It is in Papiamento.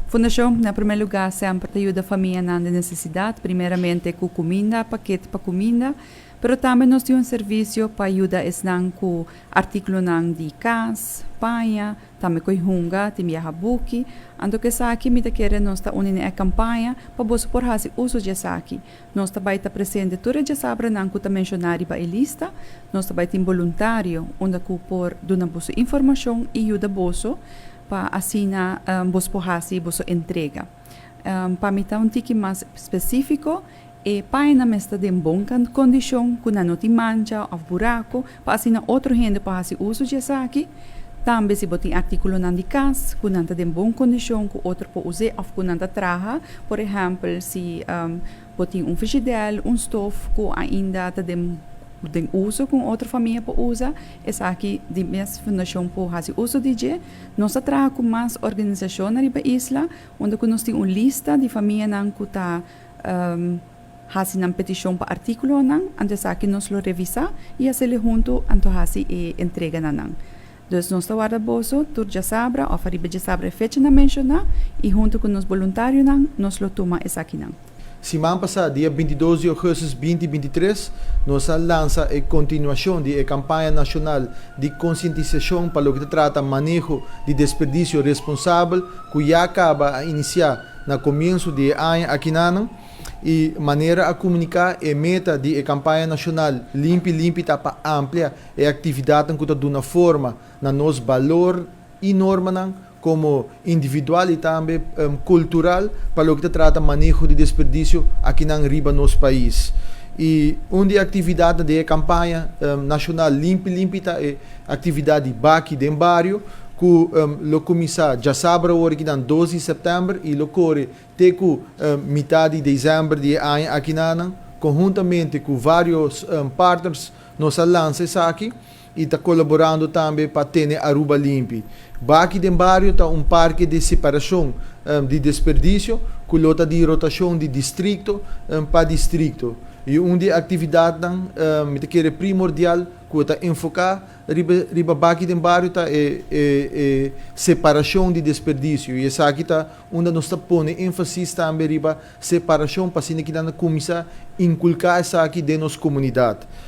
Fundashon, na promé lugá, semper ta yuda famianan den nesesidat, primeramente ku kuminda, pakete pa kuminda, pero tambe nos tin un servisio pa yuda esnan ku artíkulonan di kas, paña, tambe ku hunga, tin biaha buki. Anto ku esaki mi ta kere nos ta uni e kampaña pa boso por hasi uso di esaki. Nos ta bai ta presente tur e djasabranan ku ta menshoná riba e lista. Nos ta bai tin voluntario unda ku por duna boso informashon i yuda boso pa asina boso por hasi boso entrega. Pa mi ta un tiki mas spesífiko, e pañanan mester ta den bon kondishon, ku nan no tin mancha òf buraku, pa asina otro hende por hasi uso di esaki. Tambe si bo tin artíkulonan di kas, ku nan ta den bon kondishon, ku otro por usa òf ku nan ta traha. Por ehèmpel, si bo tin un frigidèr, un stof ku ainda ta den uso ku otro famia por usa, esaki di mes fundashon por hasi uso di dje. Nos ta traha ku mas organisashon riba isla, unda ku nos tin un lista di famianan ku ta hasi nan petishon pa artíkulonan, anto esaki nos lo revisá i hasié huntu, anto hasi e entrega na nan. Dus nos ta warda boso tur djasabra òf riba djasabra e fechanan menshoná i huntu ku nos voluntarionan nos lo tuma esakinan. Siman pasá, dia 22 di ougùstùs 2023, nos a lansa e kontinuashon di e kampaña nashonal di konsientisashon pa loke ta trata maneho di desperdisio responsabel, ku ya kaba a inisiá na komienso di aña akinan. I manera a komuniká, e meta di e kampaña nashonal Limpi Limpi ta pa amplia e aktividatnan ku ta duna forma na nos balor i normanan komo individual i tambe kultural pa loke ta trata maneho di desperdisio akinan riba nos pais. I un di aktividatnan di e kampaña nashonal Limpi Limpi ta e aktividat di Baki den Bario, ku lo kuminsá djasabra awor akinan 2 di sèptèmber i lo kore te ku mitar di desèmber di aña akinan. Konhuntamente ku vários partners nos a lansa esaki i ta kolaborando tambe pa tene Aruba limpi. Baki den Bario ta un parke di separashon di desperdisio ku lo ta di rotashon di distrikto pa distrikto. I un di aktividatnan mi ta kere primordial ku ta enfoká riba Baki den Bario ta e separashon di desperdisio. I esaki ta unda nos ta pone énfasis tambe riba separashon pa asina ku nan kuminsá inkulká esaki den nos komunidat.